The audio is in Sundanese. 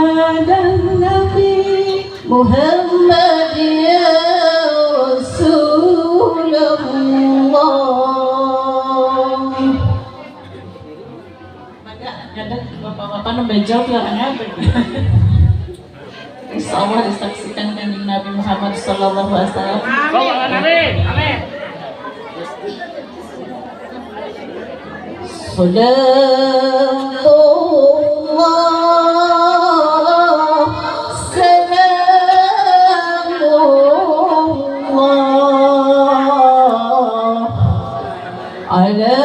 هذا النبي محمد يا رسول الله. Maka bapak-bapak nembe jawab lah apa? Insya Allah disaksikan Kanjeng Nabi Muhammad Sallallahu Alaihi Wasallam. Amin. Amin. Salatullah salamullah ala